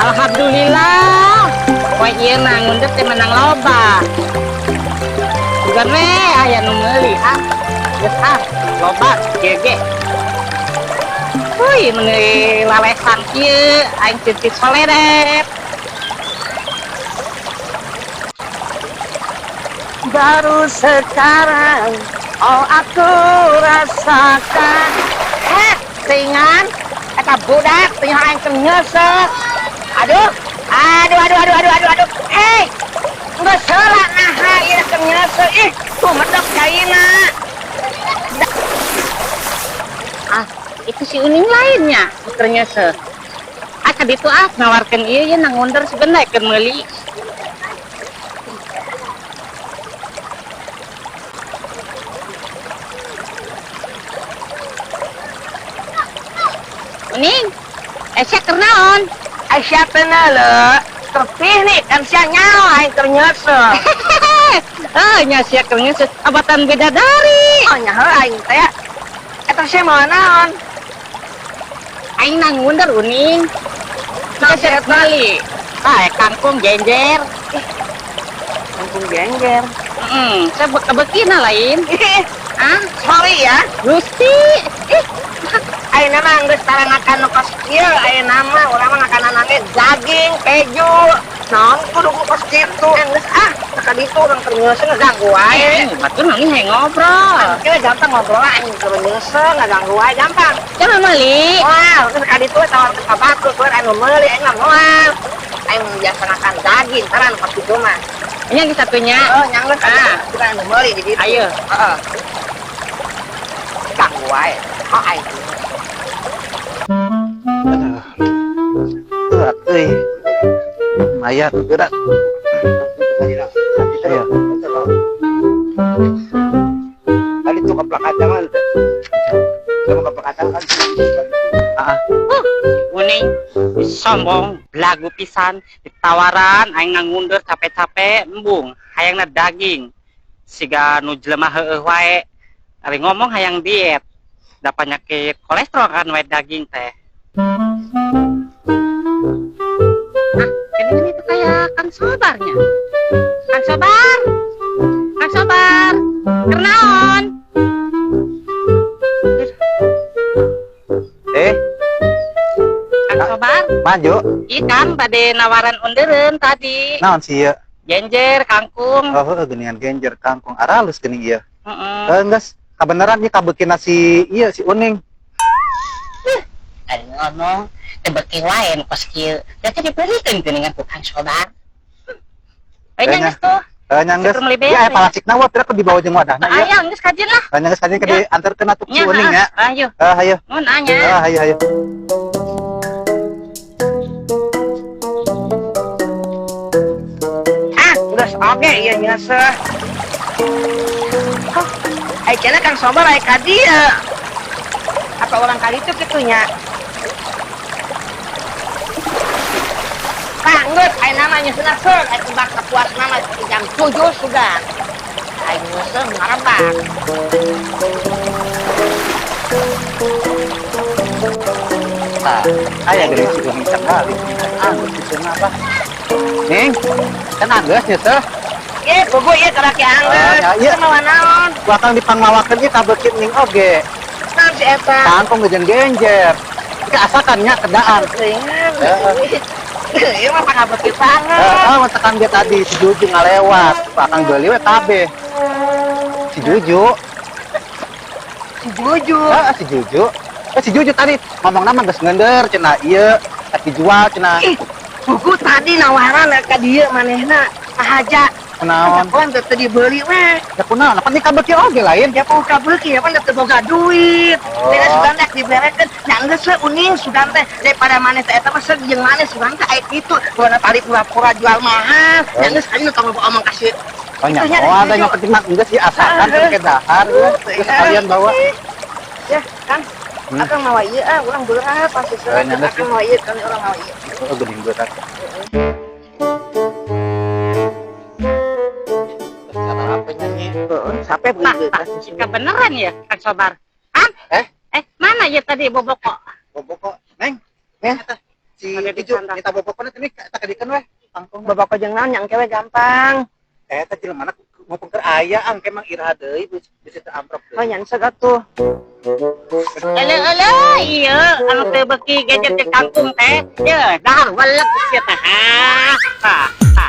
Alhamdulillah. Poe ieu mah ngundep teh menang loba. Bukan we aya nu meuli ah. Geus ah, loba kieu ge. Wih, meuni lalesan kieu aing cinti soledep. Baru sekarang oh aku rasakan. Eh, tingan eta budak teh aing keur nyeuseuh. Aduh, aduh, aduh, aduh, aduh, aduh, aduh. Hei, geus heula naha ieu keur nyeuseuh. Ih, tuh medok caina. Ah, itu si Uning lainnya keur nyeuseuh. Ah, ka ditu ah nawarkeun ieu ye nangunder sebenarnya keur meuli. Uning, sia keur naon? Ai sia teh leuleuh. Terpih nih kan sia nyaho aing keur nyeuseuh. Ah, nya sia keur nyeuseuh abatan bidadari. Oh nyaho aing teh. Eta sia mawa naon? Aing nangunder Uning. Naon Sia eta? meuli. Ah, kangkung genjer. Kangkung genjer. Heeh, saya kebekina lain. Ih, Ah, sorry ya. Gusti. Ih, Ayeuna mah geus tara ngakan nu kos kieu, ayeuna mah urang mah ngakanana ge daging, keju. Naon kudu ku kos kitu. Geus ah, ka ditu urang keur nyeuseuh ngaganggu wae. Eh, batur mah hayang ngobrol. Kieu gampang ngobrol aing keur nyeuseuh ngaganggu wae gampang. Coba meuli. Wah, geus ka ditu tawarkeun ka batur kueur anu meuli aing mah moal. Aing biasa ngakan daging, tara nu kos kitu mah. Ini yang satunya. Oh, nyang geus Ah. ka anu meuli di ditu. Ayo. Heeh. Ganggu wae. Oh, aing. Aduh. Berat euy. Lumayan berat. Ayo. Tadi tuh keplakatangan. Sama keplakatan kan. Ah, Uning sombong, belagu pisan, ditawaran aing ngangundur capek-capek embung, hayangna daging. Siga nu jelema heueuh wae. Ari ngomong hayang diet. Da penyakit kolesterol kan wae daging teh. Ah, ini itu kayak Kang Sobarnya. Kang Sobar. Kang Sobar. Kernaon? Eh, Kang Sobar. maju. Iya Kang, tadi nawaran undereun tadi. Naon sih ieu? Genjer, kangkung. Oh, heueuh geuningan genjer kangkung aralus geuning ieu. Heeh. Eh, geus kabeneran ieu kabeukina si ieu si Uning. Ari ngomong teu beuki wae nu kos kieu. Da teh dibelikeun geuningan ku Kang Sobar. Eh, nya geus tuh. Eh, nya geus. Keur meuli beas, Ya, ya. palasikna wa pira dibawa jeung wadahna ieu. Ayo geus kajeun lah. Eh, nya geus kajeun ke diantarkeun atuh si Nya, Uning ya. Ayo. Eh, ayo. Mun anya. Eh, ayo ayo. Ah, geus oge ieu nyeuseuh. Oh, ai cenah Kang Sobar aya ka dieu. Apa orang ka ditu kitu nya? Tah, geus ayeuna mah nyeuseuhna seuk, aya tebak kapuasna mah jam 7 sudah. Aing nyeuseuh ngarebak. Tah, aya geuning si Uning can balik. Ah, geus nyeuseuhna apa? Ning, kan anggeus nyeuseuh. Ieu bubu ieu karaki anggeus. Ah, ya, ieu. Ieu mawa naon? Ku akang dipangmawakeun ieu kabeuki ning oge. Naon si eta? Kangkung jeung genjer. Ieu asakan nya kedaan. Ringan. Heeh. Ieu mah pangabeuki banget. Heeh, tekan dia tadi si Juju ngalewat. Ku akang beuli we kabeh. Si Juju. Si Juju. Heeh, si Juju. Eh, si Juju tadi ngomong nama geus ngeunder cenah ieu rek dijual cenah. Ih, buku tadi nawaran ka dieu manehna sahaja. Kunaon? Kunaon teu dibeli we. Ya kunaon? Apa nih kabeuki oge lain? Ya pun kabeuki ya pan teu boga duit. Oh. Teh sugan teh diberekeun. Nya geus we uning sugan teh daripada maneh teh eta mah seug jeung maneh sugan teh aya kitu. Buana tadi pura-pura jual mahal. Nya geus aing tong omong kasih. Oh nya, Itunya oh ada Juju. yang penting mah geus sih asakan Ah, ke dahar ya. Terus sekalian bawa. Ya, Kang. Akang mawa ieu ah, urang berat pasti Eh, nya geus. Akang mawa ieu, kami urang mawa ieu. Oh, geuning berat. Cara apa nyanyi? Heeh, sampai Nah, begitu. tah, kebeneran ya Kang Sobar. Kang? Eh? Eh, mana ya tadi boboko? Boboko, Neng. Neng. Si Ada di Ijo, kandang. kita bobokon ini tak kadikan weh. Kangkung. Boboko jeung naon yang kewe gampang. Eh, tadi mana ngomong keur aya angke mang iraha deui bisa teu amprok Oh deui. Nyan segat tuh. Ele ele iya anu teu beuki gadget di kampung teh. Ye, dahar welek sia teh. Ha. Ha.